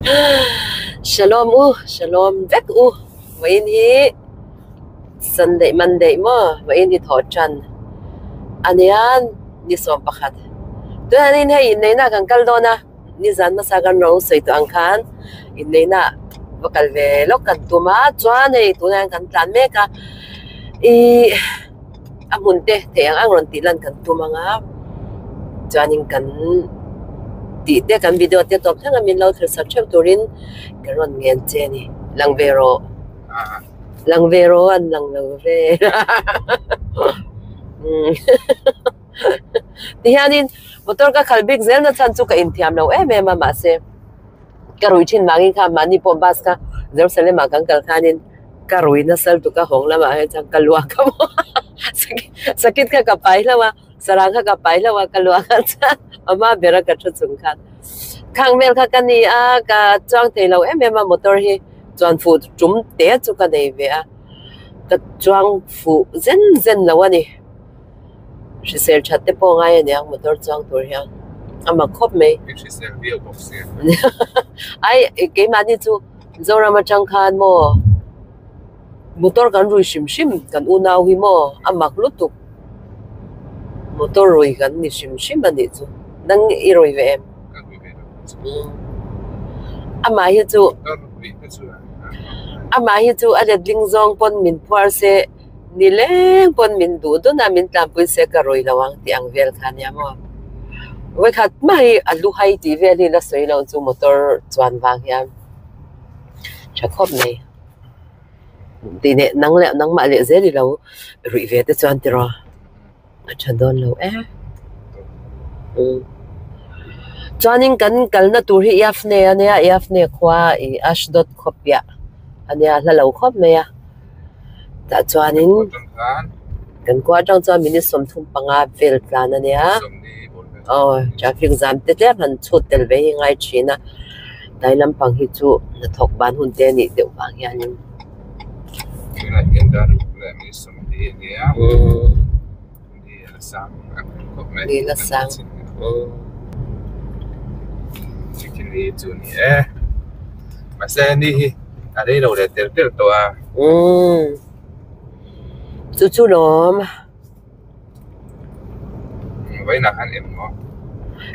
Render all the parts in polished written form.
Shalom u, shalom vek u. Vawiin hi Sunday, Monday maw? Vawiin hi thawh tan a nia, ni 11. Tunah hei inneihna kan kal dawn a, nizan hmasa kan ro sawi tawh ang khan inneihna va kal ve lawk kan tum a, chuan hei tunah hian kan tlan mek a, ih a hmun te theih ang ang rawn tih lan kan tum ang a, chuanin kan tih te kan video te tawp thleng a min lo thlir sak theuh turin ka rawn ngen che a ni. Lang ve rawh. Lang ve rawh an lang lo ve. Tihianin motor ka khalh bik zel na chhan chu ka inthiam lo em em a mahse ka rui thin vangin kha mahni pawh bus kha Jerusalem ah kan kal khanin ka rui nasal tuk a hawng lamah hian chuan ka luak a maw sakit kha ka pai hlauh a sarang kha ka pai hlauh a ka luak a chuan a hma bera ka thu chung khan khang vel kha ka ni a ka chuang thei lo em em a motor hi chuan fuh tum te chu ka nei ve a ka chuang fuh zen zen lo a ni. Hrisel that te pawh ngai a niang motor chuang tur hian a mak khawp mai. I hrisel viau bawk sia. Ai keimahni chu Zoram atang khan maw motor kan rui hrim hrim kan unau hi maw a mak lutuk motor rui kan ni hrim hrim a nih chu nang i rui ve em? Ka rui ve lo. Amah hi chu Motor rui te chu amah hi chu a letling zawng pawn min phuar se. Ni leng pawn min duh dun a, min tlanpui se ka rawi lo ang tih ang vel kha nia maw. Vawikhat mai a lu hai tih vel hi la sawi lo chu motor chuan vang hian tha khawp mai. Tih leh nang leh nangmah leh zel i lo ruih ve te chuan tiraw a tha dawn lo em. Chuanin kan kalna tur hi Yafne a nia, Yafne khua ih Ashdod khaw piah a nia hla lo khawp mai a. Tah chuanin kan khua atang chuan minute 35 vel tlan a nia. Aw traffic jam te tlem han chhut tel ve hi ngai thin a. Tlai lampang hi chu hnathawk ban hun te a nih deuh vang hianin. Ni la sang. Chu chu lawm.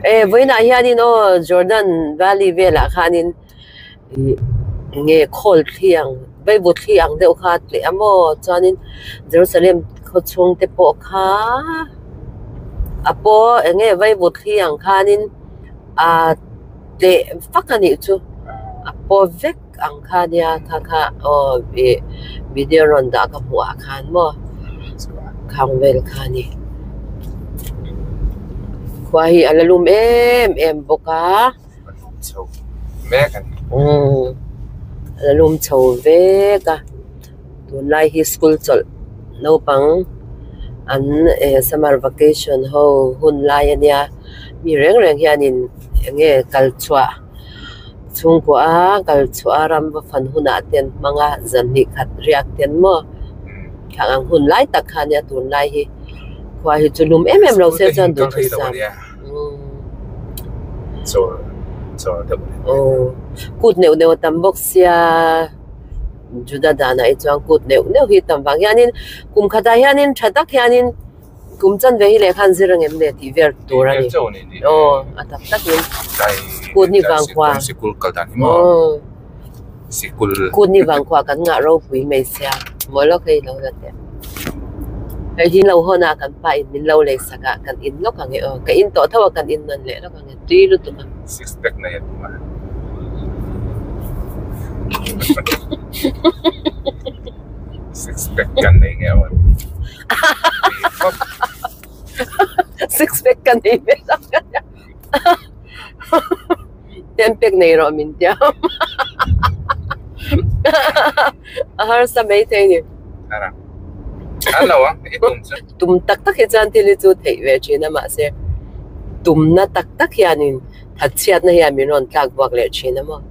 E vawiinah hianin aw Jordan Valley velah khanin ih nge khawl thli ang Bible thli ang deuh kha a tleh a maw chuanin Jerusalem khaw chhung te pawh kha a pawh eng nge Bible thli ang khanin aa tleh vak a nih chu a paw vek ang kha nia kha kha aw ih video rawn dah ka hmuh ah khan maw khang vel kha a ni khua hi a la lum em em bawk a. A la lum chho vek a tunlai hi school chawlh naupang an eh summer vacation ho hun lai a nia mi reng reng hianin eng nge kal chhuah chhungkua a kal chhuah a ram va fan hunah te an hmang a zan hnih khat riak te an maw thla ang hun lai tak kha a nia tunlai hi khua hi chu lum em em lo se chuan duhthusam. Aw kut neuh neuh a tam bawk sia Juda danah hi chuan kut neuh neuh hi tam vang hianin kum khatah hianin tha tak hianin kum chanve hi lehkha an zir angem le tih vel tur a ni aw a tak takin kut ni vang khua aw kut ni vang khua kan ngah ropui mai sia mawi lawk hei lo la teh. Hei hi lo hawn a kan pa in min lo lei sak a kan in lawk ang e aw ka in tawh tho a kan in nawn leh lawk ang e tui lutuk a. Six pack nei a tum a. Six pack kan nei nge aw. Six pack ka nei ve lo. Ten pack nei rawh min tiam. A harsa mai thei ni. Tum tak tak hi chuan thil hi chu theih ve thin a mahse tumna tak tak hianin thatchhiatna hian min rawn tlak buak leh thin a maw.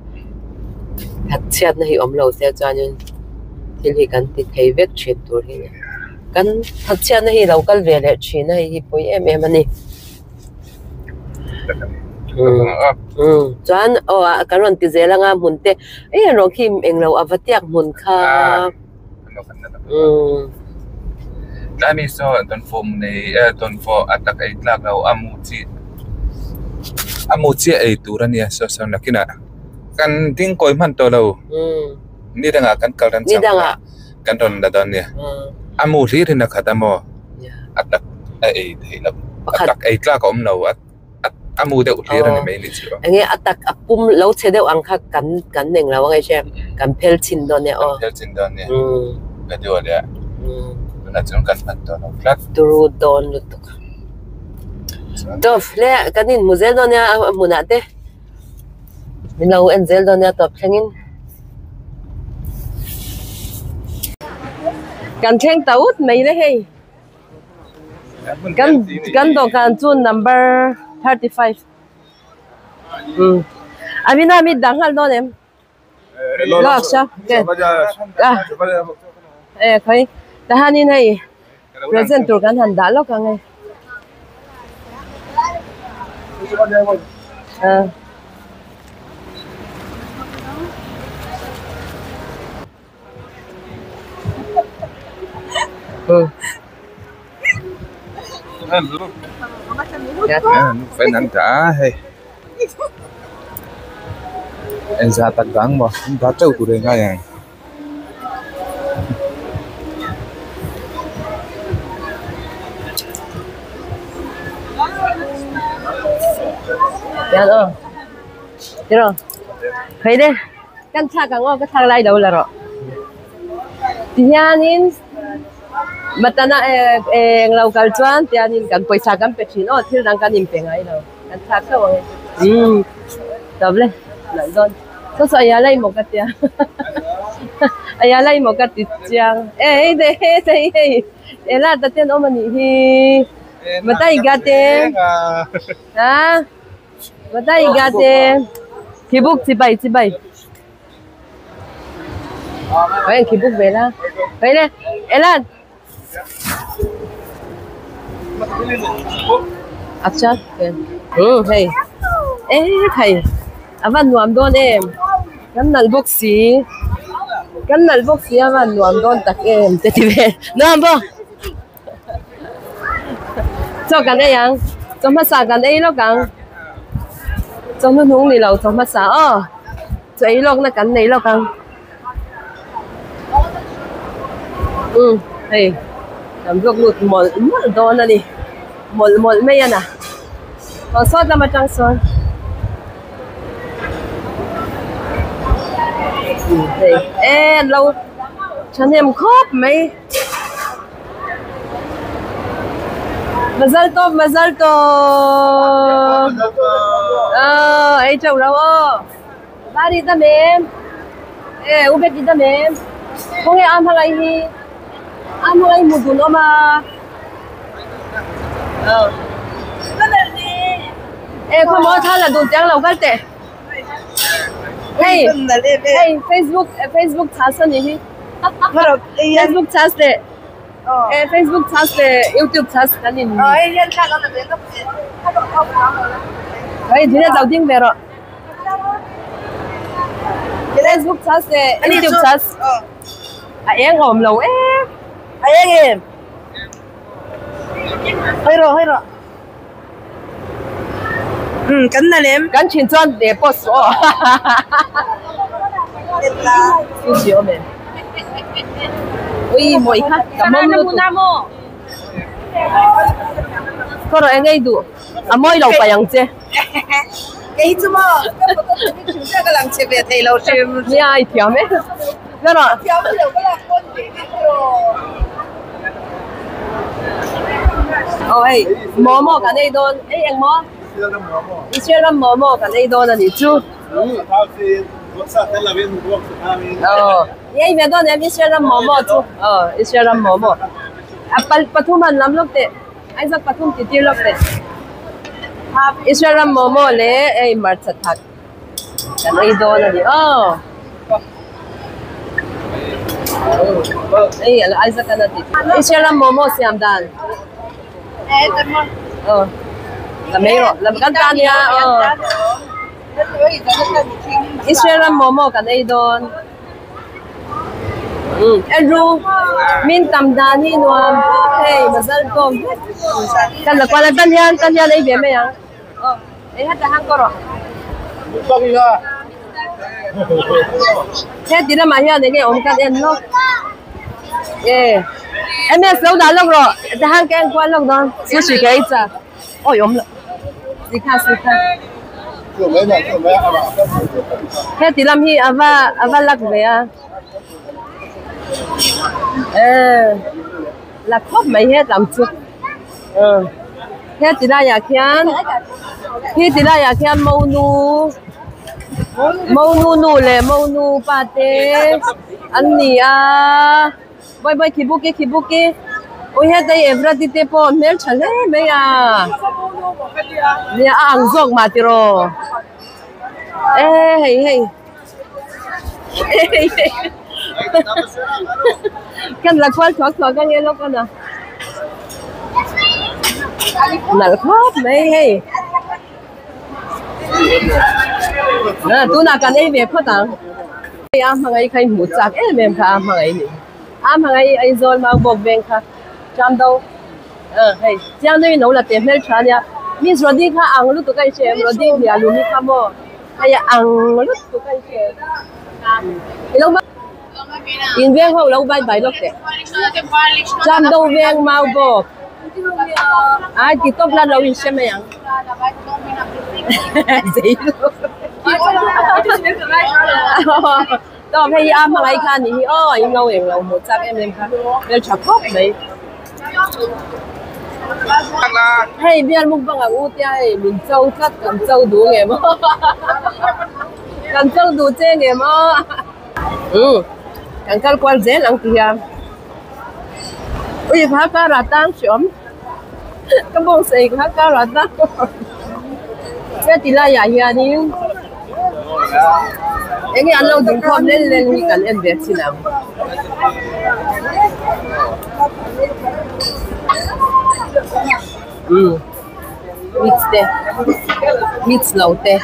Thatchhiatna hi awm lo se chuanin thil hi kan ti thei vek thin tur hi a ni. Kan thatchhiatna hi lo kal ve leh thin a hei hi pawi em em a ni. Ang a. Chuan aw a kan rawn ti zel anga hmun te ei an rawh khi englo a va tiak hmun kha. Tlai mi saw dawnfawh nei dawnfawh a tak ei tlak lo a mu chi a mu chiah ei tur a nia saw saw nakinah kan ding kawi hman tawh lo ni dangah kan kal ram chang kan rawn la dawn nia a mu hlir in a khat a maw a tak a ei theih loh a tak ei tlak a awm lo a. A mu deuh hlir a ni mai ni chu. Enge a tak a pum lo chhe deuh ang kha kan kan eng lo ang e kan phel chin dawn e aw. Kan phel chin dawn e. Ka duh a leh. Tunah chuan kan hman dawn lo tlat. Turu dawn lutuk. Tawp hle kan inhmu zel dawn nia a hmunah te. Min lo en zel dawn nia tawp thlengin. Kan thleng ta ut mai le hei. Kan kan dawhkan chu number 35 umm Amina mi dang nghal dawn em lawk sha a e khawi tahanin hei present tur kan han dah lawk ang e a. Fan an dah a hei engzah tak dang maw an dah teuh tur eng ai ang. Kan thlak ang aw ka thlak lai lo la rawh. Tihianin Matana eh englo kal chuan tihianin kan pawisa kan pe thin aw thil dang kan inpe ngai lo kan thlak hlauh ang e. Umm tawp le nalh dawn saw saw a lai maw ka tia a lai maw ka ti chiang e hei te hei hei ela ta ten awm a nih hi Matai gate a. Madaiga te khibuk chibai chibai hei khibuk ve la hei le Elan acha um hei e thei a van nuam dawn em kan nalh bawk si kan nalh bawk si a van nuam dawn tak em te ti ve nuam bawk. Chaw kan ei ang chaw hmasa kan ei lawk ang chaw hnuhnung ni lo chaw hmasa aw chaw ei lawk na kan nei lawk ang umm hei kan vlog lut mawlh mawlh dawn a ni mawlh mawlh mai a na aw sawt lam atang sawn hei e an lo thahnem khawp mai. Mazal tawp mazal tawp aw ei teuh lo aw bari dam em e u bet i dam em khawnge a hmangaih hi a hmangaih hmu dun awm a aw e khawmaw thla la dun chiang lo kal teh hei hei facebook facebook chhas a nih hi facebook chhas leh eh facebook chhas leh youtube chhas kan in hei dine lo ding ve rawh facebook chhas leh youtube chhas a eng awm lo em a eng em hei rawh hei rawh. Umm kan na lem. Kan thin chuan leh pawh suh aw. Sushi awm em? Ui mawi kha ka mawm lutuk. Khaw rawh eng ei duh a mawi lo paih ang che. Kei chu maw ka photo thei hi thil ziak a lang che ve thei lo hrim. Nia i thiam e. Ber rawh. Thiam lo ka lak pawn tih hi rawh. Aw hei momo kan ei dawn ei eng maw Israel ram momo kan ei dawn a nih chu aw i ei ve dawn em Israel ram momo chu aw Israel ram momo a pathum han lam lawk teh Isaac pathum ti tir lawk teh Israel ram momo leh hei hmarcha thak Kan ei dawn a ni aw. Ei ala Isaac an a ti. Israel ram momo siam dan. Aw. La mai rawh la kan ta nia aw Israel ram momo kan ei dawn umm Andrew min tam dan hi nuam tawp hei mazal tawk vek kan la kual a tan hian tan hian ei ve mai ang aw ei heta hang kaw rawh heti lamah hian enge awm kan en lawk. E ms lo dah lawk rawh tihian ka en kual lawk dawn sushi ka ei chak awi awm loh sikha sikha heti lam hi a va a va lak ve a e la khawp mai hetlam chu heti laiah khian heti laiah khian monu monu nu leh monu pa te an ni a bawi bawi khibuki khibuki ui heta hi everati te pawh hmeltha hle mai a nia a ang zawk mah tiraw e hei hei. Kan la kual thuak thuak ang e lawk a na nalh khawp mai hei tunah kan ei ve phawt ang hei a hmangaih kha i hmuh chak em em kha a hmangaih ni a hmangaih Aizawl Maubawk veng kha Chamdo hei chiang deuhin lo la teh hmeltha ania miss Rody kha ang lutuk a i hria em Rody hlialumi kha maw. Hei a ang lutuk a hria ilo in veng ho lo bye bye lawk teh chuan do veng mau bawk ai ti tawp la lo in hre mai ang zei lutuk tawp hei hi a hmangaih kha a nih hi aw in lo englo hmuh chak em em kha hmeltha khawp mai. Hei bial mukbang ang u tia hei min cho tlat kan cho duh ngem aw kan cho duh che ngem aw umm kan kal kual zel ang ti hian ui kha kar ah tang hreawm ka bawng sei kha kar ah tang heti laiah hianin eng nge an lo dingkhawm lel lel hi kan en ve thin ang. Umm mix te mix lo te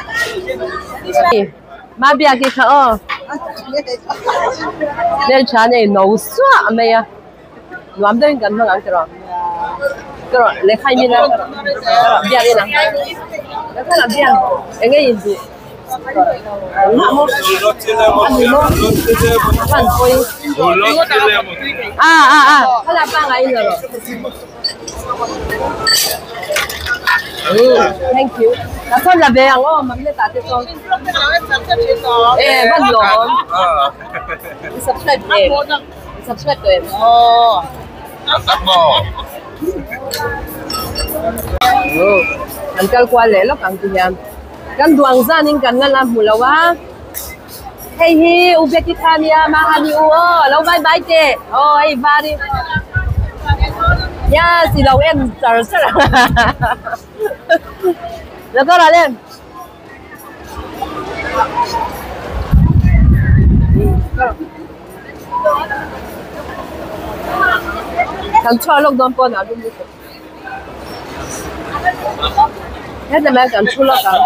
ma biak hi kha aw hmeltha nei no suah mai a nuam deuhin kan hmang ang tiraw tiraw lehkha in a biak in ang lehkha lah biak eng nge in duh a a a khala pangai in la rawh thank you ka sawn la ve ang aw mamle tah te chuan e van lawm subscribe em subscribe tawh em an kal kual leh lawk ang ti hian. Kan duang zanin kan la la hmu lo a, hei hi U Becky kha nia Mahani u aw lo bye bye teh aw hei var hi yes i lo en char char a lo kal rawh le. Kan chhuak lawk dawn pawn ah lum lutuk. Heta mai kan thu lawk ang.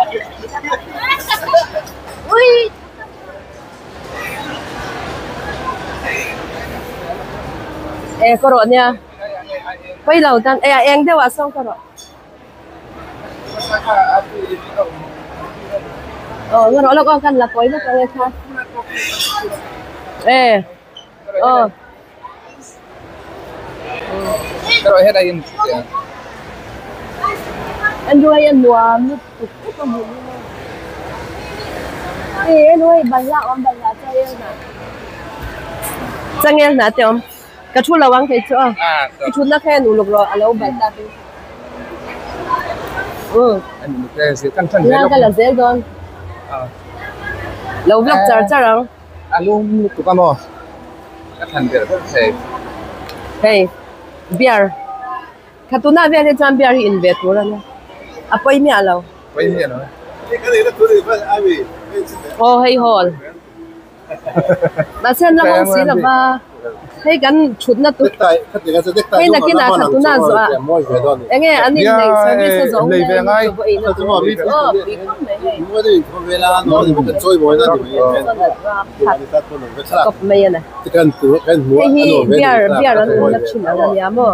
E ka rawh nia. Pawi lo tan e a eng deuh ah sawn ka rawh. Aw ka rawh lawk aw kan la kawi vek ang e kha. E aw. Andrew hei a nuam lutuk khawp a hmuh hi a hei Andrew hei balhla a awm balhla changel hnah changel hnah te a awm ka thu lo ang kei chu a i thutna kha en uluk rawh a lo balh tak in umm ka la zel dawn lo vlog char char ang. A lum lutuk a maw? Ka thlan ber ber thei. Hei beer kha tunah vel hi chuan beer hi in ve tur a nia a pawi miah lo. Pawi miah lo e. Aw hei hall. Mahse an la hawng si lo va, hei kan thutna tur hei nakinah kha tuna zawh ah enge an inneih service a zawh hun a hei chaw eina tur aw pui khawp mai hei. Kawp mai a ni. Hei hi beer beer an awmna thin ang a nia maw.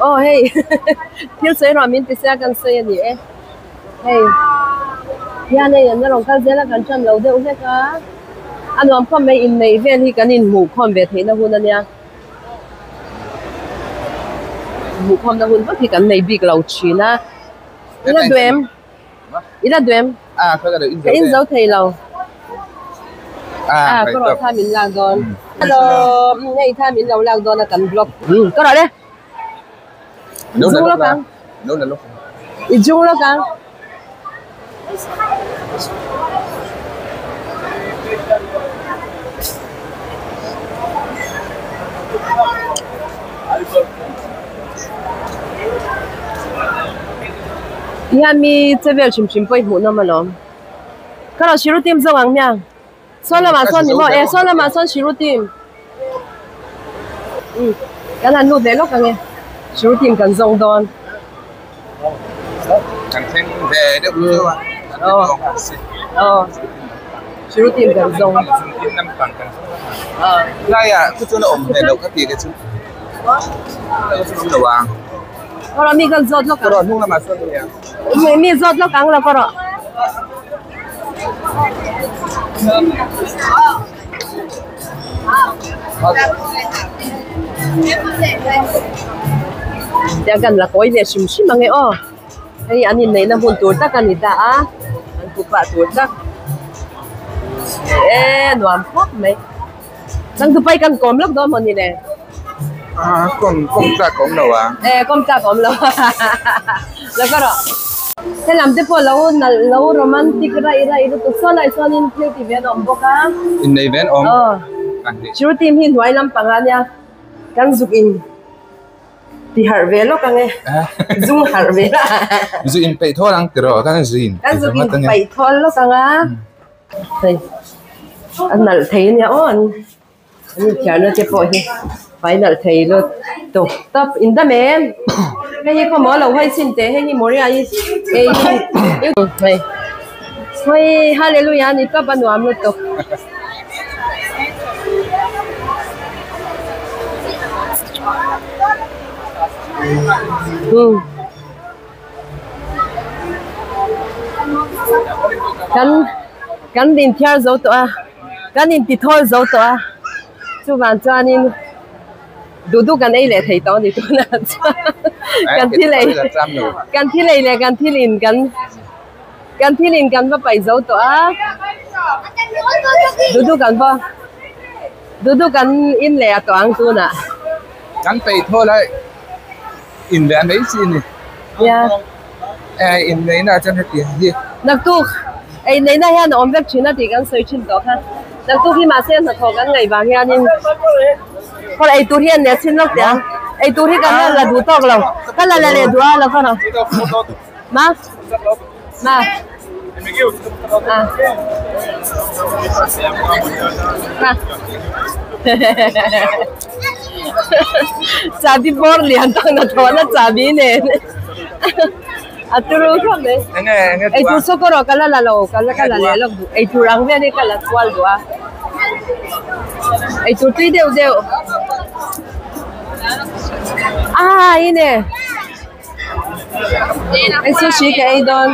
Aw hei thil sawi ruah min ti sia kan sawi a ni e hei hian hei an la rawn kal zel a kan tan lo deuh hlek a a nuam khawp mai inneih vel hi kan inhmuh khawm ve theihna hun a nia inhmuh khawmna hun vak hi kan nei bik lo thin a ila duh em ila duh em ka in zo thei lo a ka rawh kha min lak dawn hello hei kha min lo lak dawn a kan vlog ka rawh le Jung lawk ang. I jung lawk ang. Hian mi che vel hrim hrim pawh i hmuh nawm alawm. Ka rawh Shiru team zawng ang hmiang. Sawn lamah sawn ni maw? E sawn lamah sawn Shiru team. Umm kan han lut leh lawk ang e. Shiru team kan zawng dawn. Kan thleng ve deuh deuh a. Aw. Shiru team kan zawng. Laiah chu chuan a awm ve loh ka tih te chu. Lai chu awm lo ang. Ka mi kan zawt lawk ang. Ka rawh hnung lamah sawn ania. Mi zawt lawk ang lo ka rawh. Tiang kan la kawi ve hrim hrim ang e aw. Hei an inneihna hmun tur tak a ni ta a, an ku pah tur tak. E nuam khawp mai. Changtupai kan kawm lawk dawn maw ni le? A kawm kawm tlak a awm lo a. E kawm tlak a awm lo lo ka rawh. Helam te pawh lo nalh lo romantic raih raih lutuk saw lai chuanin thil ti ve an awm bawk a. Innei ve an awm. Aw. Chu team hi hnuai lampang ah nia kan zuk in ti harh ve lawk ang e. Zung harh ve la. Zu in peih thawl ang tiraw kan zu in. Kan zuk in peih thawl lawk ang a. Hei a nalh thei ania aw an an inthiarna te pawh hi fai nalh thei lut tawp tawp in dam em hei hi khawmaw lo hawi chhin teh hei hi Moria hi hei hi hei hawi hallelujah a ni tawp a nuam lutuk. Kan kan inthiar zo tawh a kan intithawl zo tawh a chuvang chuanin duh duh kan ei leh thei tawh a ni tunah chuan kan thil ei kan thil ei leh kan thil in kan kan thil in kan va paih zo tawh a duh duh kan va duh duh kan in leh a tawh ang tunah. Kan peih thawl a. In leh a mai chi a ni. Nia. Eh inneihna ah chuan hetiang hi. Naktuk inneihna hian a awm vek thin a tih kan sawi thin tawh kha. Naktuk hi mahse hnathawh kan ngaih vang hianin khaw ei tur hi an leh chhin lawk teh ang. Ei tur hi kan la la duh tawk lo. Ka la la leh duh a lo ka rawh. Ma. Ma. Ah. Ma. Chahbi bawr lian tak na thawn a chahbi nen a turu khawp mai. Eitur chu ka rawh ka la la lo ka la ka la leh lawk duh eitur ang vel hi ka la kual duh a eitur tui deuh deuh ah ine hei sushi ka ei dawn.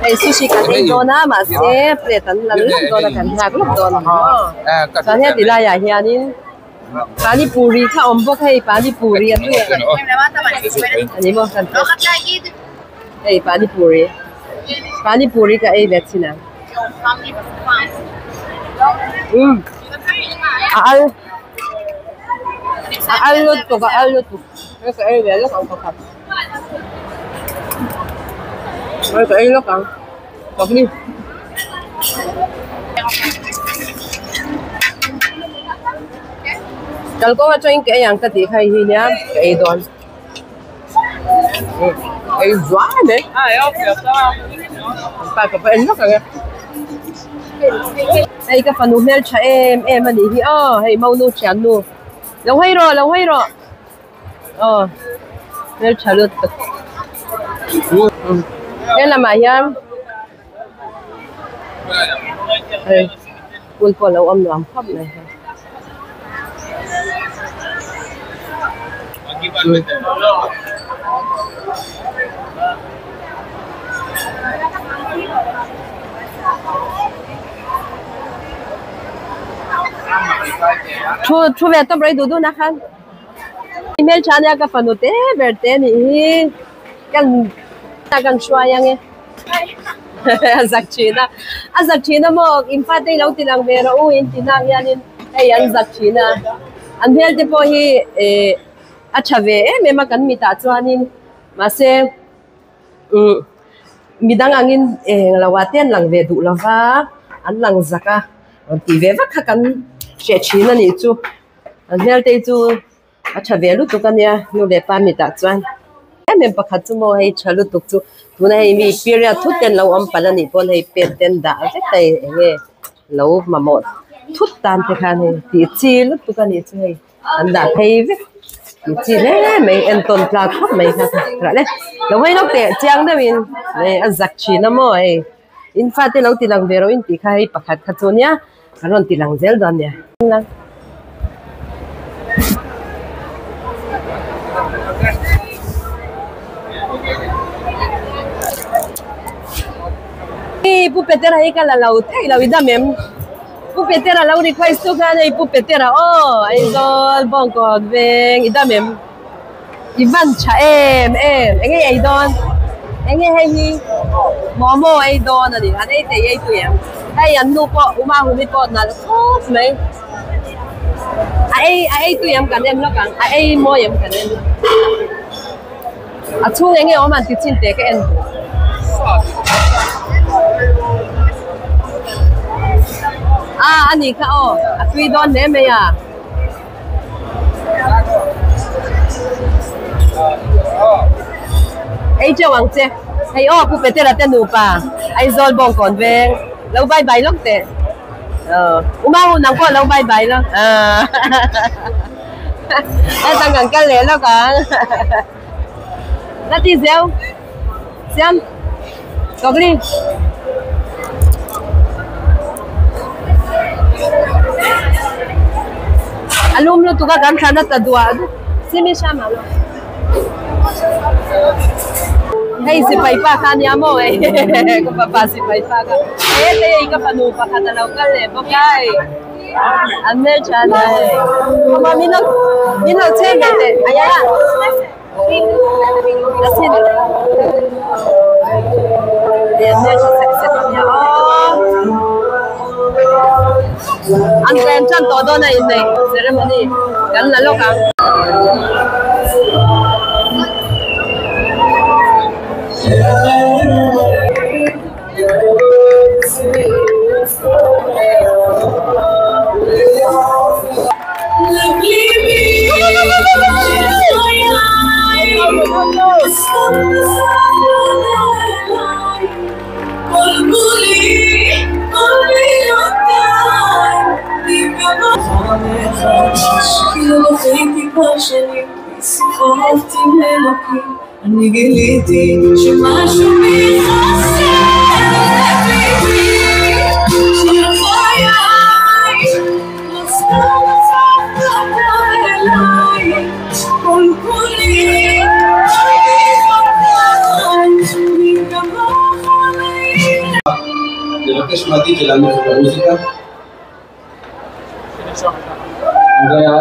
Hei sushi kan ei dawn a mahse plate an la lawk dawn a kan nghak lawk dawn a ni maw chuan heti laiah hianin pani puri kha a awm bawk hei pani puri a tui a ni maw kan Hei pani puri pani puri ka ei ve chin ang umm a al a al lutuk a al lutuk hei ka ei ve lawk ang pakhat hei ka ei lawk ang tawp ni. Kalkawng atangin ka ei ang ka tih kha hei hi nia ka ei dawn. Ei zuai mai pa ka va en vak ang e hei ka fanu hmeltha em em a nih hi aw hei monu thiannu lo hawi rawh lo hawi rawh aw hmeltha lutuk he lamah hian hei pool pawh a lo awm nuam khawp mai hei. Thu thu ve tawp rei duh duh na khan hmeltha ania ka fanu te ber te anih hi kan kan hruai ang e a zak thin a a zak thin a maw in fate hi lo ti lang ve rawh u in ti nak hianin hei an zak thin a an hmel te pawh hi eh a tha ve em em a kan mitah chuanin mahse umm midang angin eng lo ah te an lang ve duh lo va an lang zak a rawn tih ve vak kha kan hreh thin a nih chu an hmel te hi chu. A tha ve lutuk a nia nu leh pa mitah chuan em em pakhat chu maw hei tha lutuk chu tuna hei mi period thut te an lo awm palh a nih pawn hei pet te an dah vek a hei eng nge lo mamawh thut tan te khan hei tih chi lutuk a nih chu hei an dah phei vek tih chi hle mai entawn tlak khawp mai kha rah le lo hawi lawk teh chiang deuhin hei a zak thin a maw hei in fate lo ti lang ve rawh in tih kha hei pakhat kha chu nia an rawn ti lang zel dawn nia. Pu Petera hi ka la lo theih lo i dam em? Pu Petera lo request tu khan hei Pu Petera aw Aizawl Bawngkawn veng i dam em? I van tha em em eng nge ei dawn eng nge hei hi momo ei dawn a ni an ei thei ei tui em hei an nu pawh uma humi pawh nalh khawp mai a ei a ei tui em kan en lawk ang a ei mawi em kan en a chhung eng nge awm an ti chin teh ka en a a ni kha aw a tui dawn hle mai a. Ei teuh ang che. Hei aw Pu Petera te nupa Aizawl Bawngkawn veng lo bye bye lawk teh. Aw Uma hun ang pawh lo bye bye lawk. Hetang kan kal leh lawk ang. La ti zeu. Siam. Tawkli. A lum lutuk a kan thlan a ta duah duh simi hram ang hei sipai pa kha ania maw hei ka fapa sipai pa kha hete hei ka fanu pakhat a lo kal leh bawk a hei an hmeltha ania hei min lo min lo chhem ve teh aya. An tlem tan tawh dawn a inneih ceremony kan la lawk ang. לבקש מעדי להנמיך את המוזיקה. הרי את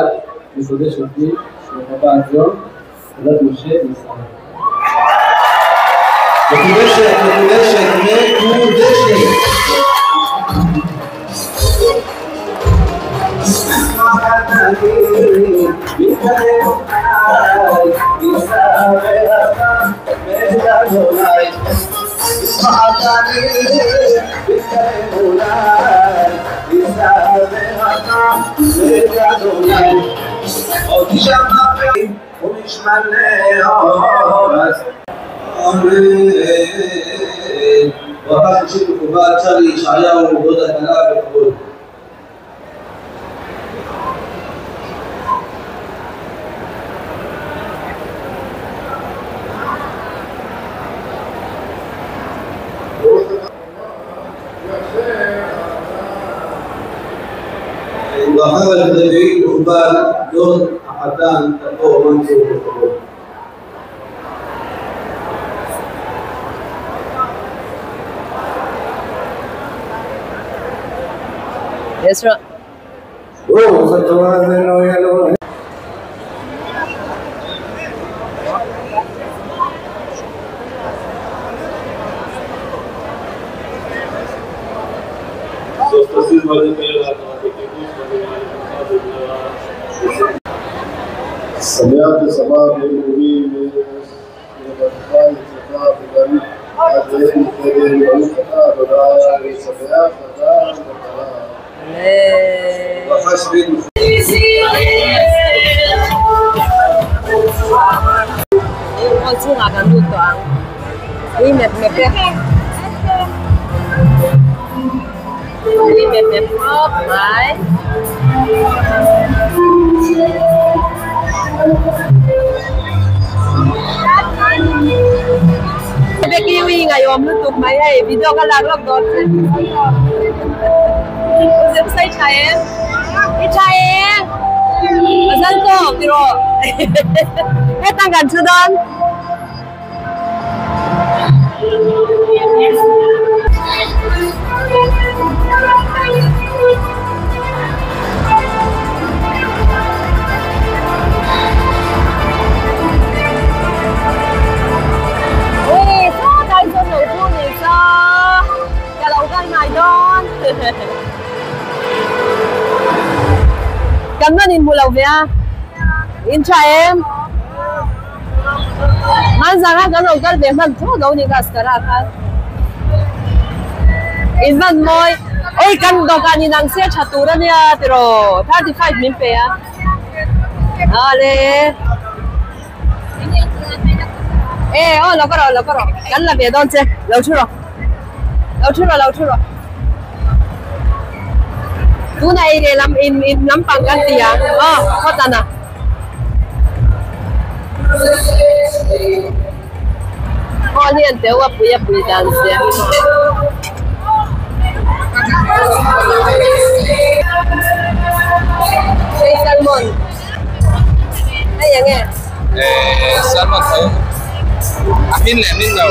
מקודשת לי שלטבעת זו, כדת משה וישראל. מקודשת, מקודשת, מקודשת. ברכה שלישית מקובעת צ'רלי ישעיהו דוד הכלה בכבוד. ברכה רביעית מקובעת דוד החתן תבור מנצור בכבוד. Yes, sir. שמח ושמח לאלוהים לבדך יצלך וגם עדיין קודם ברוך אתה אדוני שמח אתה ברכה שביעית Becky wi ngày hôm nó tụt máy hay video cái lạc lọc đột Zem sai chai em Đi chai em Masan ko pero Hết tăng gần chưa đơn Ui, sao đây sao nổi thu nhỉ sao Cả lẩu gan này đón Cảm ơn in mùa lẩu về à In chai em Man rằng cái lẩu gan về man thu đâu nhỉ cả scara In man môi Ôi căn đồ can in ăn xe chặt tù ra nha pero 35 min pe à À lê Ê, ô, lâu có rồi, gắn là về đón chứ, lâu chưa rồi, lâu chưa rồi, lâu chưa rồi. Tú này để làm in lắm bằng cái gì à? Ờ, có tàn à? Có liền tiểu à, bùi bùi đàn xe. Đây salmon. Đây vậy nghe. Salmon thử. Min lẹ min đầu.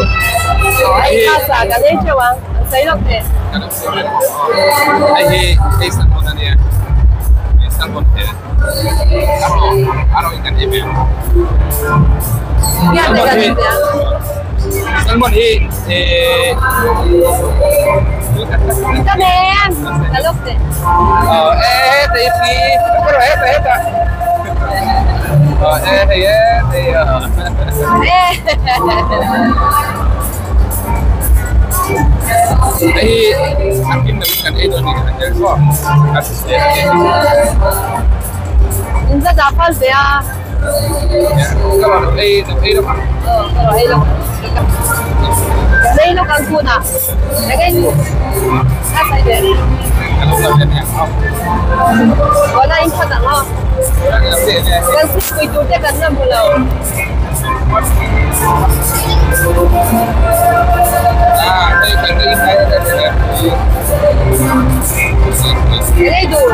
Ai pasa cái đấy chưa ạ? Thấy được thế. Ai hi ai salmon này. Ai salmon thế. Aro ikan ibe. Salmon hi Ikan em. Kalok thế. Eh thì có rồi hết hết à. Thì thì akin na ikan ito ni Angel ko. Assistant. Inza dafal về à? Các bạn đây đây đâu. Ờ, đây đâu. Đây nó càng cuốn à? Cái cái gì? Các sai về. Có là anh thật không? Kan si kui tu te kan nam pulau. À, đây cái đây cái đây đây. Cái đây đủ.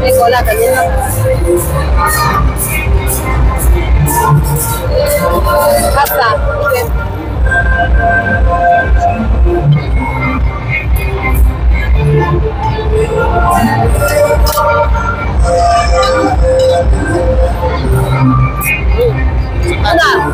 Đây có là cái gì không? Pasta. Ana.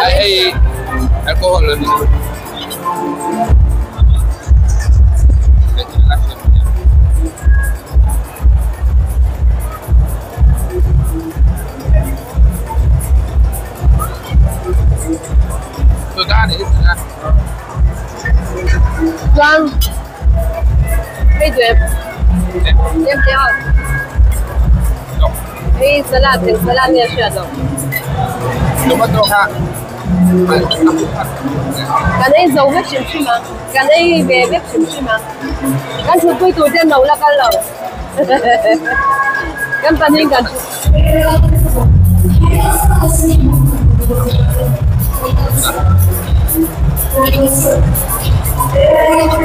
Ay, alcohol. Choang Hey duyệt Em thấy không? Hey salad, hey salad nghe chuyện rồi. Cái này dầu vết chìm chim mà, cái này về vết chìm chim mà. Cái thứ tôi tụi trên đầu là cái lẩu. Cái panin cái.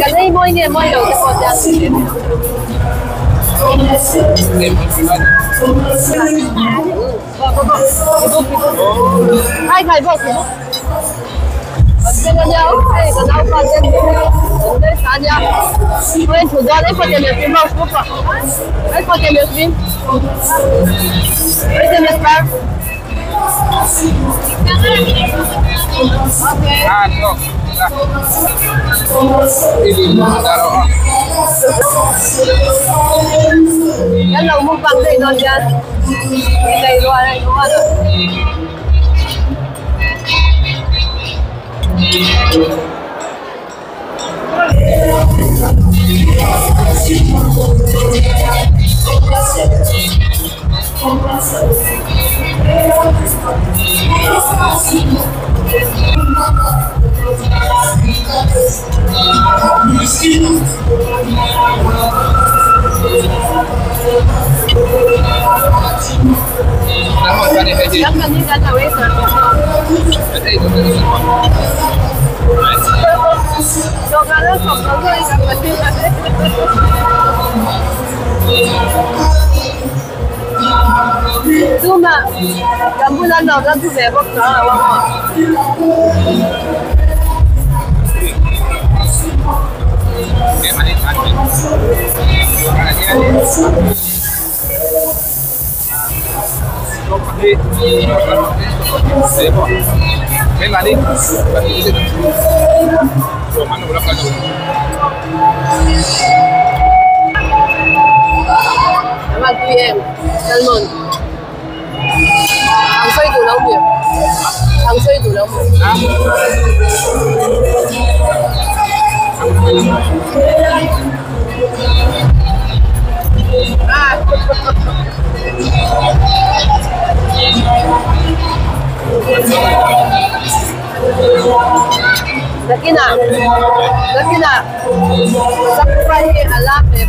Cái này mỗi ngày mỗi đầu cái con ăn. Hai ngày vô cũng. Cái nhau, cái nhau con ăn, cái sáng nhau. Quên thủ đô đấy, có tiền được phim không? Đấy có tiền được phim. Đấy tiền được phim. Ok. Cái lẩu mukbang đây nó chưa? Cái này rồi này đúng không? Salmon. Thằng nấu miệng. Thằng xây đủ nấu miệng. Lakina, lakina. Sampai alam eh,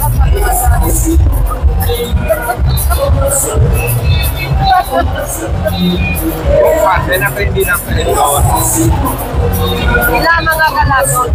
Ila mga kalabot.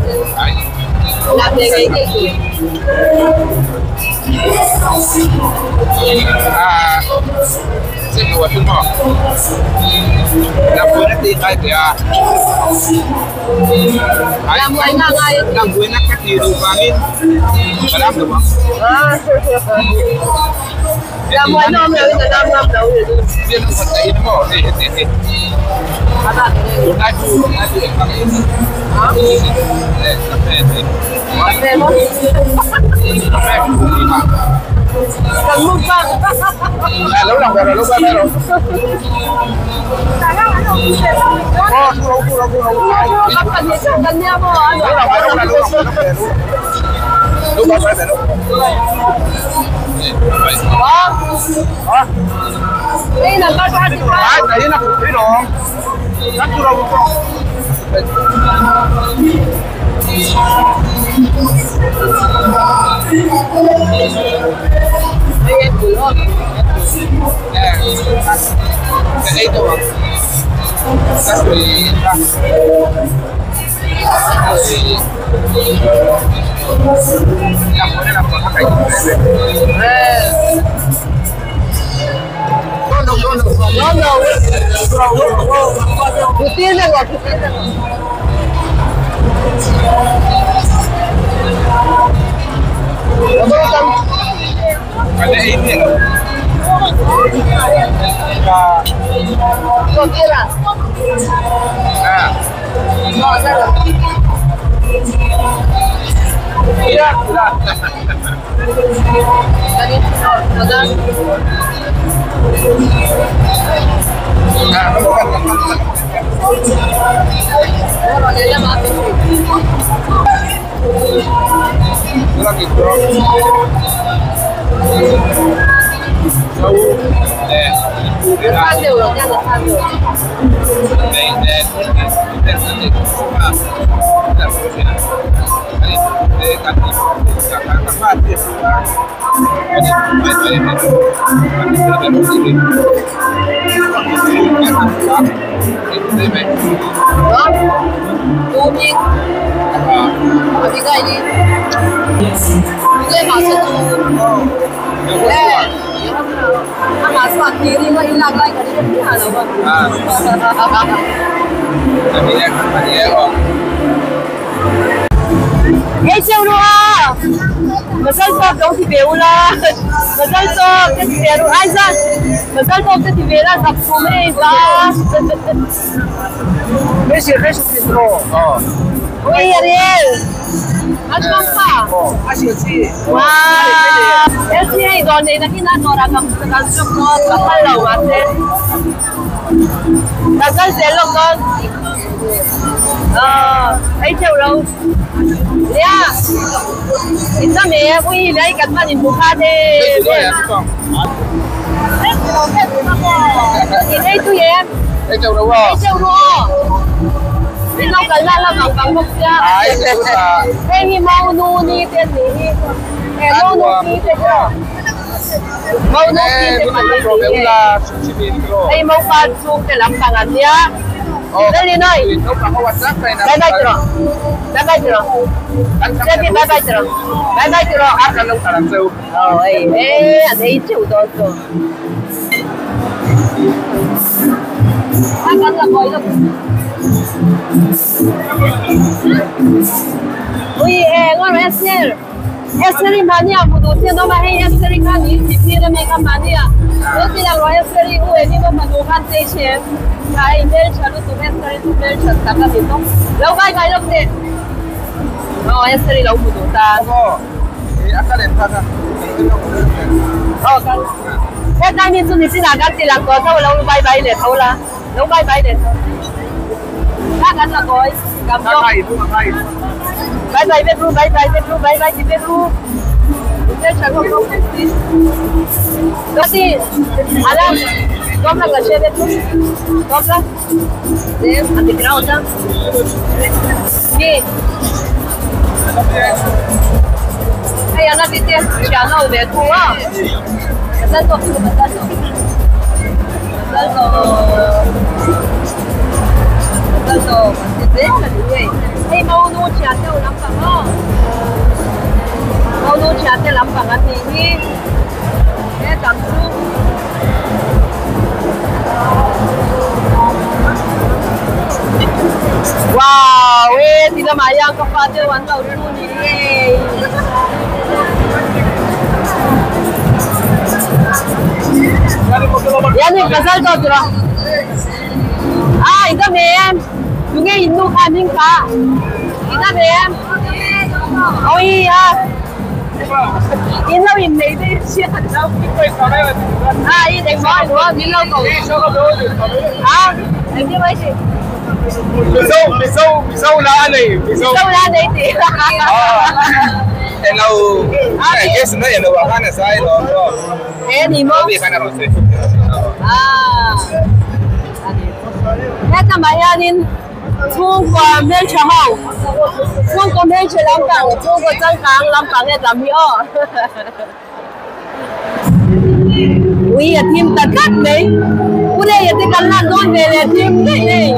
Chhungkua hmeltha ho, chhungkaw hmeltha lampang, chhungkaw changkang lampang e tam hi aw. Ui a thim ta tlat mai. U Leia te kan lan dawn ve leh thim daih nei.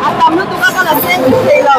A tam lutuk a ka la seng thei lo.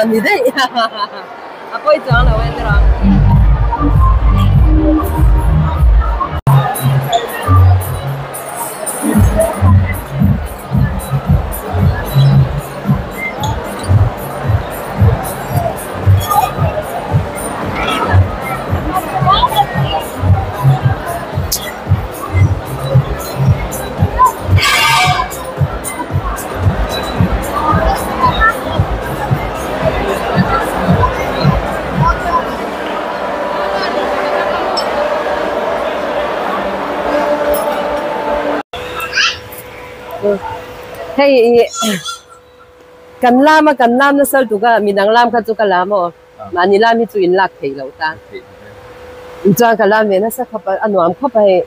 Rawn ni daih a pawi chuang lo e tiraw. Hei kan lam a kan lam nasa lutuk a midang lam kha chu ka lam aw mahni lam hi chu in lak theih loh ta chuan ka lam ve nasa khawp a a nuam khawp a hei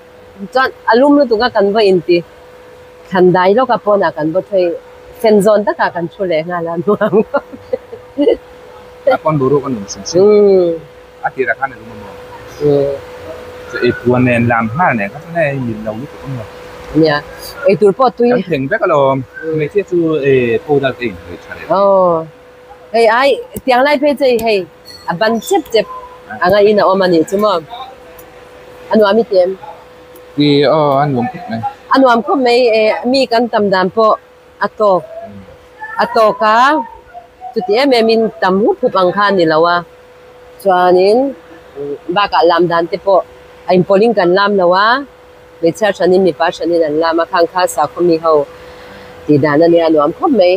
chuan a lum lutuk a kan va inti. Thlan dai lawka pawnah kan va thei, fen zawn takah kan thu leh nghal a, nuam khawp mai. A pawn boruak a nuam hrim hrim. A tirah khan a lum a maw? Chu ei puan nen lam nghal nen kha chuan hei mil lo lutuk a maw? Nia, ei tur pawh tui. Kan thleng vek alawm. Hmeichhia chu powder ka inhnawih tha leh. Aw, hei ai tiang lai phei chu hei a ban chep chep anga in a awm a nih chu maw? A nuam i ti em? Ti aw a nuam khawp mai. A nuam khawp mai e mi kan tam dan pawh a tawk a tawk a chuti em em in tam hup hup ang kha a ni lo a chuanin bakah lam dan te pawh a inpawlh in kan lam lo a hmeichhia hranin mipa hranin an lam a khang kha sakhaw mi ho tih dan a nia a nuam khawp mai.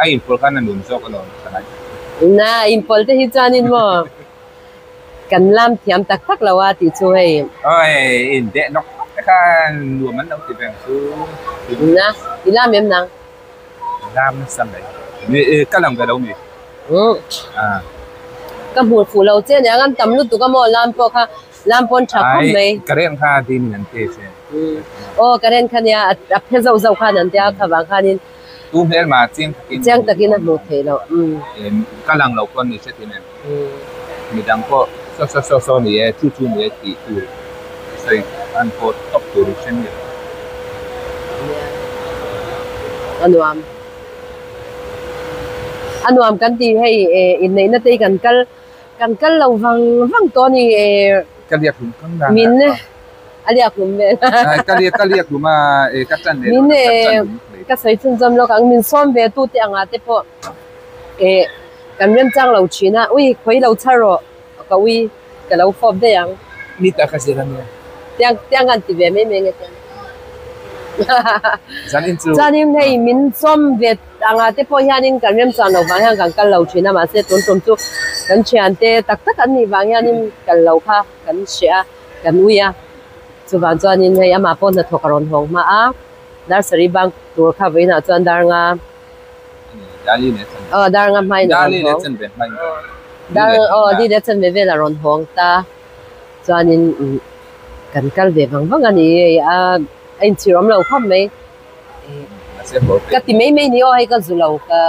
A inpawlh khan a nuam zawk alawm thalai. Na inpawlh te hi chuanin maw. Kan lam thiam tak tak lo a tih chu hei. Oi in deh nawk nawk te kha nuam an lo ti veng chu. Na, i lam em nang? Lam nasa mai. Mi ka lang ve lo mi. Ah. Ka hmuh fuh lo che nia an tam lutuk a maw lam pawh kha lam pawn tha khawp mai. Ai current kha din an pe che. Aw current kha nia a phe zauh zauh khan an tia kha vang khanin. Tu hmel mah chiang takin. Chiang takin a hmuh theih loh. Ka lang lo pawn ni hretin em. Midang pawh saw saw saw saw ni e, chu chu ni e tih tur sawi an pawh tawp tur i hre miah lo. A nuam. A nuam kan ti hei inneihna te hi kan kal kan kal lo vang vang tawh a ni e. Ka liak hlum kang dan Min a liak hlum vel. Ka liak ka liak hlum a ka chan leh Min ka sawi chhunzawm lawk ang min sawm ve tu te anga te pawh e Kan remchang lo thin a, ui khawi lo chhar rawh ka ui ka lo fawp daih ang. Ni tak a zir a nia. Tiang tiang an ti ve mai mai nge tiang. Zan in chu. Chuanin hei min sawm ve anga te pawh hianin kan remchang lo vang hian kan kal lo thin a mahse tun tum chu kan thian te tak tak an nih vang hianin kal lo kha kan hreh a kan ui a chuvang chuanin hei amah pawh hnathawk a rawn hawng hma a nursery bang tur kha vawiinah chuan dar nga Aw dar nga hmain a rawn hawng. Dar aw di leh chanve vel a rawn hawng ta. Chuanin kan kal ve vang vang a ni hei a a inchhir awm lo khawp mai. Ka ti mai mai ni aw hei ka zu lo ka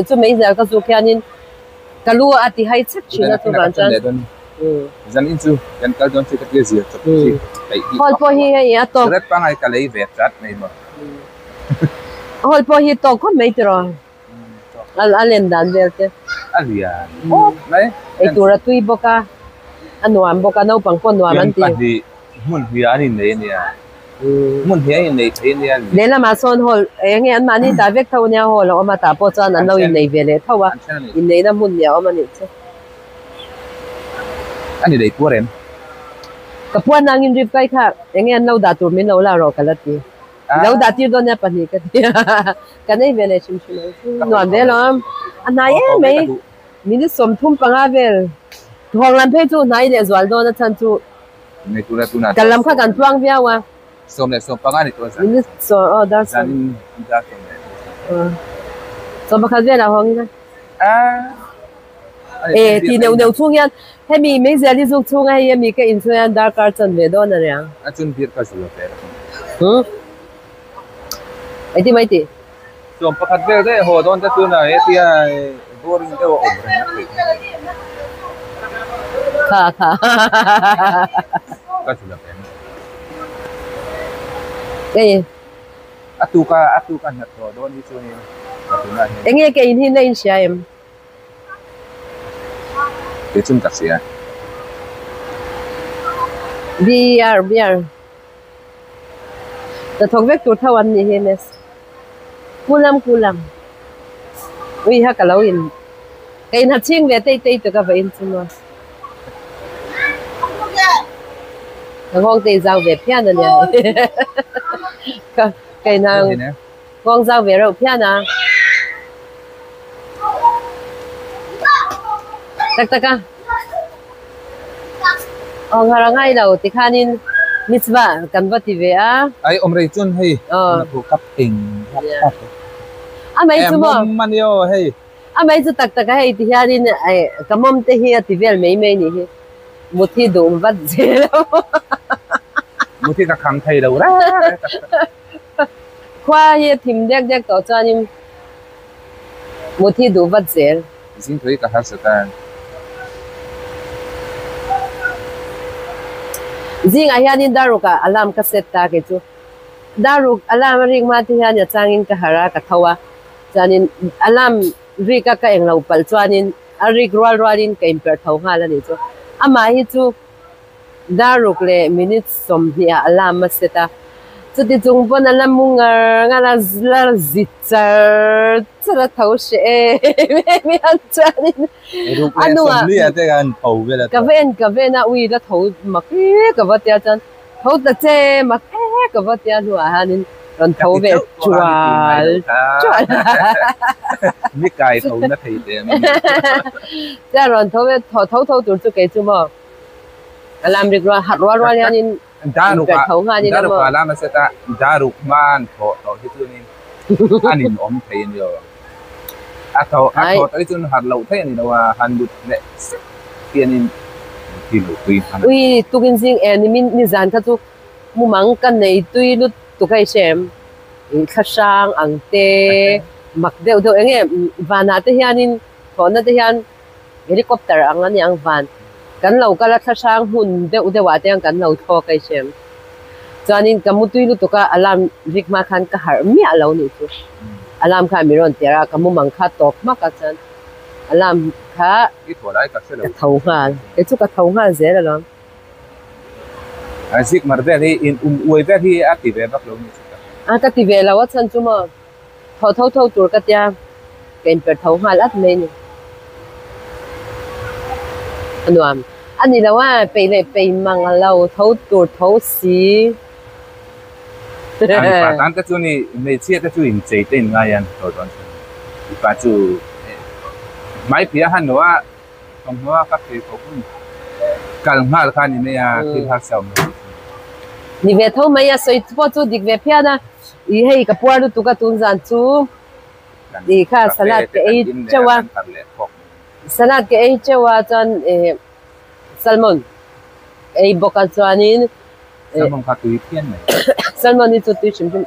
chu mai zel ka zuk hianin ka lu a ti hai chek thin a chuvang chuan. Hall pawh hi hei a tawk. Hall pawh hi tawk khawp mai tiraw a len dan vel te. A lian khawp mai. Ei tur a tui bawk a, a nuam bawk a, naupang pawh nuam an ti. Pian pahnih hmun hnih an innei a nia. Hmun hnih an innei thei a nia. Lehlamah sawn hall eng nge an mahni tah vek tho a nia hall a awm a, tah pawh chuan an lo innei ve leh tho a, inneihna hmun hnih a awm a nih chu. A ni lei puar em? Ka puan nangin rip kai kha eng nge an lo dah tur min lo la rawh ka la ti. Lo dah tir dawn nia pahnih ka ti a, kan ei ve leh hrim hrim ang chu nuam ve lo. A hnai em mai minute 35 vel thawng lam phei chu hnai leh zual dawn a chhan chu kal lam kha kan tluang viau a. 15 ni tawh zan. Minute sawm aw dar sawm. Dar sawm leh. 11 vel ah hawng ila. E ti neuh neuh chhung hian hemi meizial hi zuk chhunga hei ami ka in chhung hian darkar chan ve dawn a nia. A chun bir ka zul ve lo. Hmm. Ei ti mai ti. 11 vel daih haw dawn te tuna hetia boring deuh a awm reng a theih. Kha kha. Ka zul ve. Ei. A tuka a tuka hnathawh dawn hi chuan in ka tunah hian. Enge ke in hi na in hria em? Kei chuan ka hria. Beer beer hnathawk vek tur tho an nih hi miss kulam kulam ui ha ka lo in ka in ha chhing ve tei tei tuk a va in chu maw ka nghawng te i zau ve phian a nia ka ka in ha nghawng zau ve reuh phian a tak tak a aw nghar a ngai lo tikhanin mitzvah kan va ti ve a. Ai awm rei chuan hei na thu kap eng kap a mai chu maw mawm a nia aw hei. A mai chu tak tak a hei ti hianin ka mawm te hi a ti vel mai mai nih hi mut hi duh vat zel a maw. Mut hi ka kham thei lo reng reng tak tak. Khua hi a thim dek dek tawh chuanin mut hi duh vat zel. Zing tawh hi ka harsat a. Zingah hianin daruk ah alarm ka set ta kei chu. Daruk alarm a rik hma te hian a changin ka harh a, ka tho a. Chuanin alarm rik a ka englo palh chuanin a rik rual rualin ka inperh tho nghal a nih chu. Amah hi chu Daruk leh minute 20 ah alarm a set a, chuti chung pawn a la mu ngar ngar a, la zi char char a tho hreh em em hi an chuanin a hnungah ka va en ka va en a, ui la tho mak e ka va tia chuan tho ta che mak e ka va tia hnuah hianin rawn tho ve chual chual chuan rawn tho ve tho tho tur chu kei chu maw. Alarm rik rual harh rual rual hianin Daruk inperh tho nghal ila daruk maw? alarm a set a, daruk hman thawh tawh hi chuanin a nin awm thei a ni lo. A tho a Hai. thaw tawh hi chuan harh loh theih a ni lo a, han lut leh sek hianin thi lo tui hman a ni. Ui tukin zing eh nimin nizan kha chu mumang ka nei tui lut tuk a i hrem ih thlahrang ang te mak deuh deuh eng nge vanah te hianin thawhna te hian Helicopter ang a niang van kan lo kal a thlahrang hmun deuh deuh ah te hian kan lo thlawk a i hrem. Chuanin ka mutui lutuk a alarm rik hma khan ka harh miah lo nih chu. Alarm kha mi rawn tir a ka mumang kha tawp hmak a chuan alarm kha ka tho nghal. Kei chu ka tho nghal zel alawm. A zik mar vel hi in um uai vel hi a ti ve vak lo nih chu ka. A ka ti ve lo a chhan chu maw. Thaw tho tho tur ka tia, ka inper tho nghal at mai ni. A nuam. A ni lo a, peih leh peih mang a lo tho tur tho si. A mipa tan te chu ni, hmeichhia te chu inchei te in ngai an tho dawn chuan mipa chu hmaiphia han lo a, thawmhnaw a ka phei khawp hun kal nghal kha ni mai a, thil harsa awm lo. Ni ve tho mai a, sawi pawh chu dik ve phian a. Ih hei ka puar lutuk a tun zan chu ih kha salad ka ei teuh a salad ka ei teuh a chuan ih salmon ei bawk a chuanin salmon kha tui phian mai salmon hi chu tui hrim hrim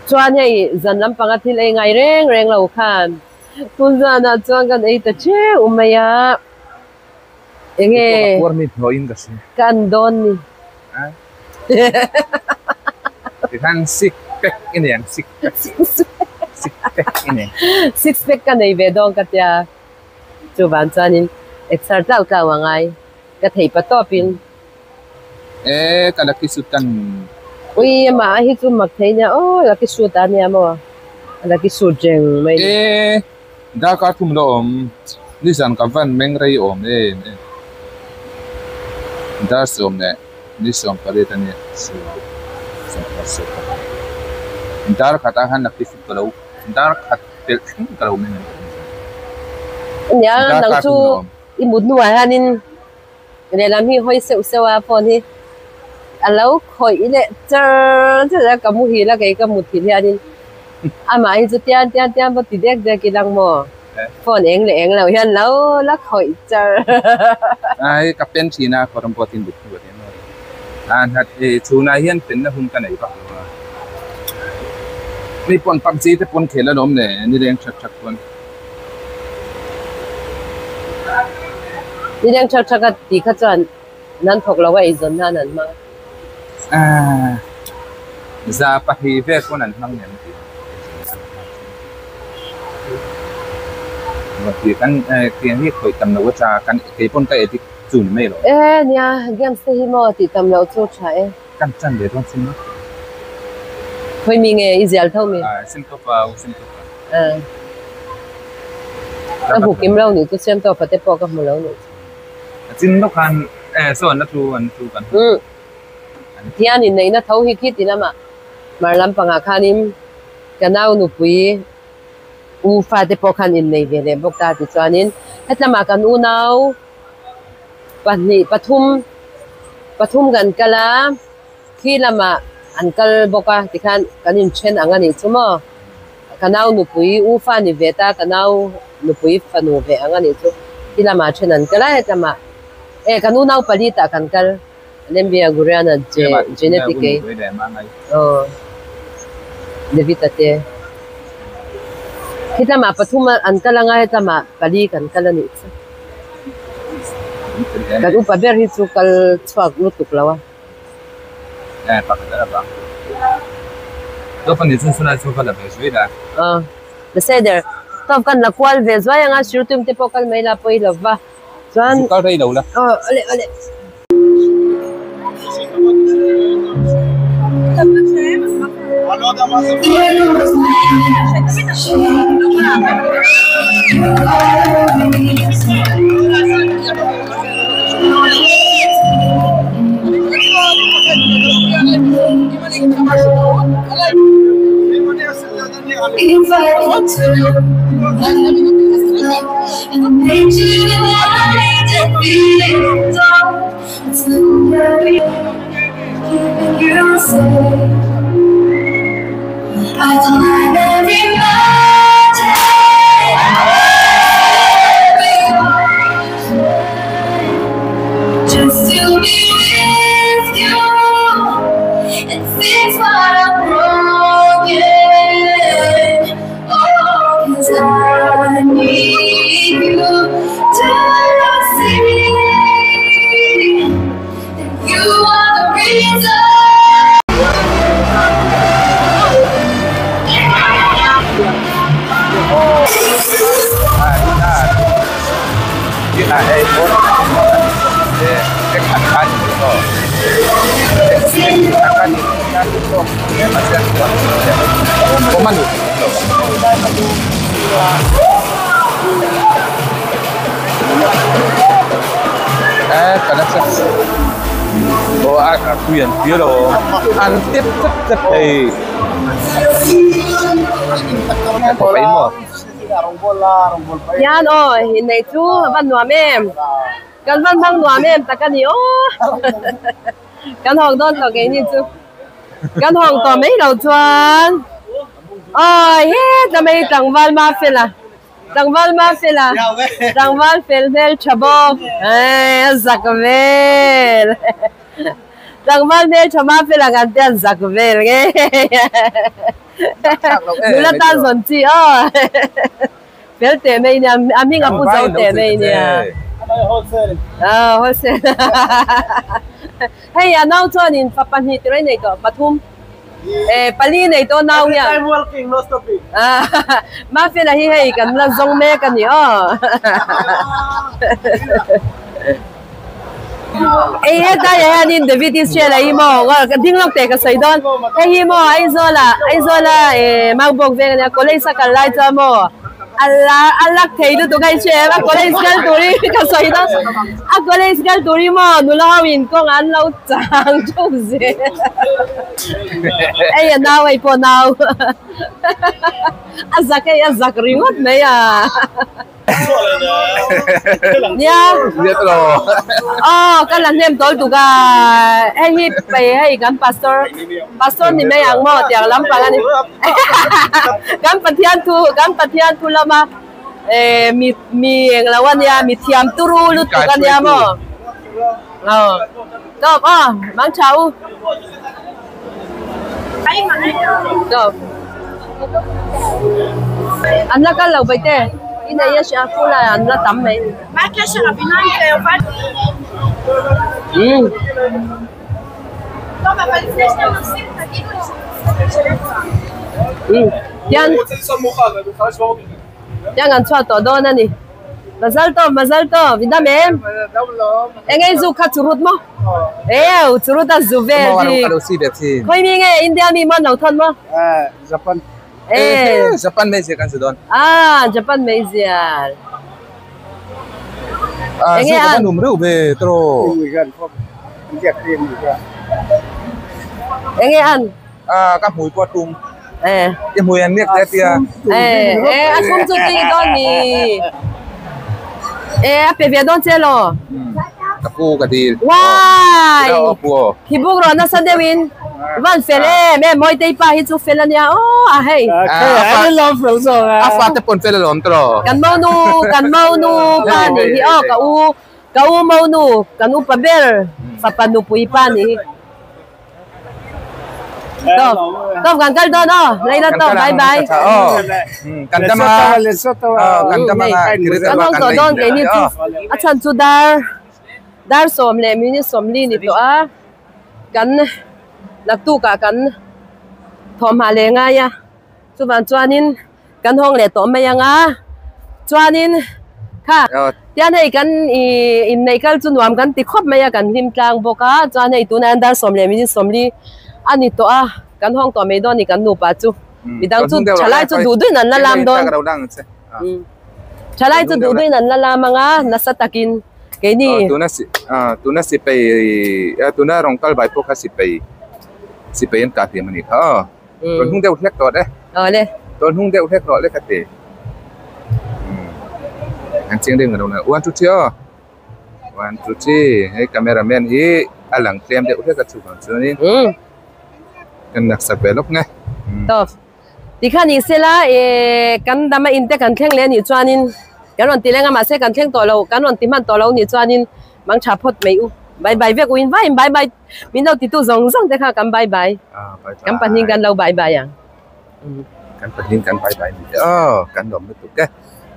chuan hei zan lampanga thil ei ngai reng reng lo khan tun zanah chuan kan ei ta teuh mai a enge kan dawn ni. Tikhan six pack i nei ang six pack six pack i nei. Six pack ka nei ve dawn ka tia chuvan chuanin exer tlau tlau a ngai ka thei pa tawpin. E ka lucky shoot kan. Ui amah hi chu mak thei nia aw lucky shoot a nia maw a lucky shoot reng mai ni. E darkar thum la awm nizan ka van meng rei awm em em dar sawm leh. Ni 18 a nia chu 20 sawmpakhat dar khatah khan la tifik ka lo dar khat pelh thleng ka lo meng a Nia nang chu i mut hnuah hianin lehlam hi hawi seuh seuh a phone hi a lo khawih leh char char a ka muhil a kei ka mut thil hianin amah hi chu tian tian tian pawh ti dek dek ilang maw phone eng leh eng lo hian lo la khawih char. Ai ka pen thin a kawr an pawh tin dik hnu a ti. A hnat hi chhunah hian penna hun ka nei vak lo a, mi pawn PUBG te pawn khel alawm le nileng thak thak pawn. Nileng thak thak a tih kha chuan nan thawk lo a eizawn nan an hmang. Aaa za pahnih vel pawn an hmang em tih. Kan tiang hi khawih tam loh a tha kan kei pawn ka edit chu ni mai lo. E nia games te hi maw tih tam loh chu tha e. Kan chan ve dawn sin a. Khawi mi nge i zial tho mi? Sim tawp a u sim tawp a. Ka hmu kim lo nih chu siam tawp a te pawh ka hmu lo nih chu. A chin lawk khan saw an la thu an thu kan hmu. Thian inneihna tho hi khi ti lamah mar lampangah khanin ka nau nupui U fate pawh khan innei ve leh bawk ta tichuanin hetlamah kan unau pahnih pathum pathum kan kal a khi lamah an kal bawk a tikhan kan inthen ang a nih chu maw ka nau nupui u fa ni ve ta ka nau nupui fanu ve ang a nih chu khi lamah then an kal a hetlamah e kan unau pali tah kan kal. Lembia Guriana Genetic ei aw David-a te hetlama pathum an kal anga hetlama pali kan kal a nih chu kan upa ber hi chu kal chhuak lutuk lo a. Aw Beseder tawp kan la kual ve zuai anga sirtum te pawh kal mai la pawi lo va. Chuan Zu kal rei lo la. Aw ale ale. Hian aw inneih chu a van nuam em kan van hmang nuam em tak a ni aw kan hawng dawn tawh keini chu kan hawng tawh mai lo chuan aw heta mai tlangval mafela tlangval mafela tlangval fel hmel tha bawk eh a zak vel tlangval hmel tha mafela kan te an zak vel nge. Nula tan zawn chi aw fel teh mai nia a hming a pu zo teh mai nia aw wholesale hei a nau chuan in fa pahnih tir a nei tawh pathum eh pali nei tawh nau hian Mafela hi hei kan la zawng mek a ni aw. Ei hetlai ah hianin David Israel a hi maw ka ding lawk teh ka sawi dawn hei hi maw Aizawl ah Aizawl a eh Maubawk veng ania college a kal lai chuan maw a la a lak thei lutuk a inhria em a college kal turin ka sawi dawn a college kal turin maw nula ho in kawng an lo chang theuh zel hei a nau hei pawh nau a zak hei a zak ringawt mai a. Nia. Aw ka la hnem tawl tuk a hei hi pei hei kan pastor pastor ni mai ang maw tiang lampang a ni kan Pathian thu kan Pathian thu lama eh mi mi eng lo a nia mi thiam turu lutuk a nia maw aw tawp aw mang tha u tawp. An la kal lo baite i nei a hria phul ah an la tam mai. Hian. Tiang an chhuah tawh dawn a ni. Mazal tawp mazal tawp i dam em? Eng nge zu kha churut maw? Eo churut a zu vel bik. Khawi mi nge India mi maw an lo thawn maw? Japan. E. Japan meizial kan zu dawn. Ah Japan meizial. Ah zu ka va num reuh ve tawh. Eng nge an? Ah ka hmui pawh a tum. Eh. I hmui an nek te a tia. Eh eh a thum chu ti dawn ni. Eh a pe ve dawn che law. Ka pu ka dil. Wai. Aw pu aw. Khi buk rawh nasa deuh in. Van fel em em Mawitei pa hi chu fel a nia aw a hei. A fa te pawn fel alawm tawh. Kan monu kan monu pa nih hi aw ka u ka u monu kan upa ber fapa nupui pa nih hi. Tawp tawp kan kal dawn aw Leila tawp bye bye. Kan dam a kan dam a kan hawng tawh dawn keini chu a chhan chu dar dar sawm leh minute sawmli ni tawh a kan naktukah kan thawhhmah leh ngai a chuvang chuanin Kan hawng leh tawh mai ang a, chuanin kha tian hei kan ih inneih kal chu nuam kan ti khawp mai a, kan hlim tlang bawk a, chuan hei tunah hian dar sawm leh minute sawmli a ni tawh a, kan hawng tawh mai dawn a ni kan nupa chu, midang chu thalai chu duh duhin an la lam dawn, thalai chu duh duhin an la lam ang a, nasa takin keini. Tuna tuna sipai tuna rawng kal bai pawh kha sipai sipai an kah hliam a nih kha aw. Tawn hnung deuh hlek tawh le. Aw le. Tawn hnung deuh hlek rawh le ka ti. An chiang deuh ngalo na. One two three aw. One two three. Hei cameraman hi a lang tlem deuh hlek a chuvang chuanin. Kan nak sak ve lawk nge. Tawp. Tikhan ni sela e kan dam a in te kan thleng leh anih chuanin kan rawn ti leng a mahse kan thleng tawh lo kan rawn ti hman tawh lo anih chuanin mang tha phawt mai u. Bye bye vek u in vai in bye bye. Min lo titu zawng zawng te kha kan bye bye. Kan pahnih kan lo bye bye ang. Kan pahnih kan bye bye ni te aw. Kan lawm lutuk e.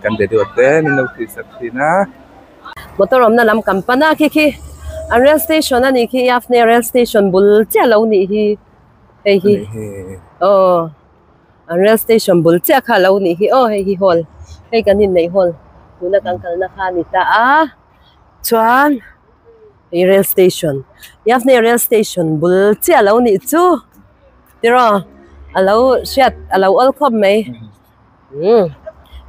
Kan video te min lo tih sak thin a. Motor awmna lam kan pan a khi khi an rail station a nih khi Yavne rail station bul chiah lo nih hi hei hi aw an rail station bul chiah kha lo nih hi aw hei hi hall hei kan inneih hall tuna kan kalna kha a ni ta a chuan. Hei rail station Yavne rail station bul chiah lo nih chu tiraw a lo hriat a lo awl khawp mai umm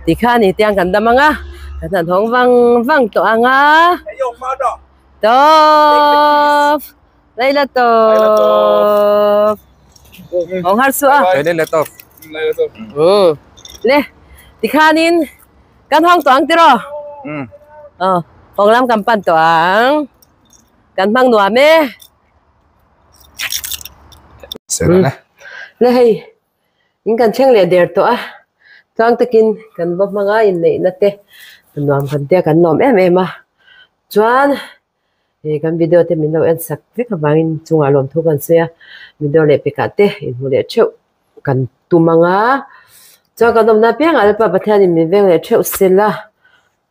tikhan ni tiang kan dam ang a kan han hawng vang vang tawh ang a tawp Laila tawp hawng har suh a Laila tawp umm le tikhanin. Kan hawng tawh ang tiraw? Aw, hawng lam kan pan tawh ang. Kan hmang nuam e. Le hei, in kan thleng leh der tawh a. Tluang takin kan va hmang a, inneihna te nuam kan tia kan nuam em em a. Chuan he kan video te min lo en sak vek avangin chungah lawmthu kan sawi a, video leh pekah te inhmu leh theuh kan tum ang a, chuan kan awmna apiangah Lalpa Pathianin min veng leh theuh sel a,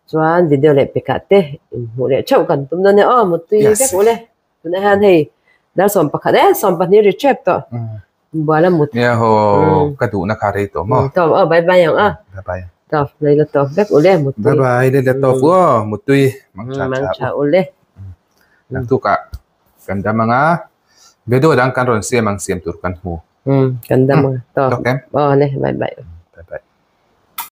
chuan video leh pekah te inhmuh leh theuh kan tum dawn e aw mutui vek ule tunah hian hei dar 11 e 12 ri tep tawh bual a mut Nia haw ka duhna kha rei tawh maw tawp aw bye bye ang a bye bye tawp lei la tawp vek ule mutui bye bye lei la tawp u aw mutui mang tha mang tha ule naktukah kan dam ang a video dang kan rawn siam ang siam tur kan hmu kan dam ang tawp tawk em aw le bye bye bye bye.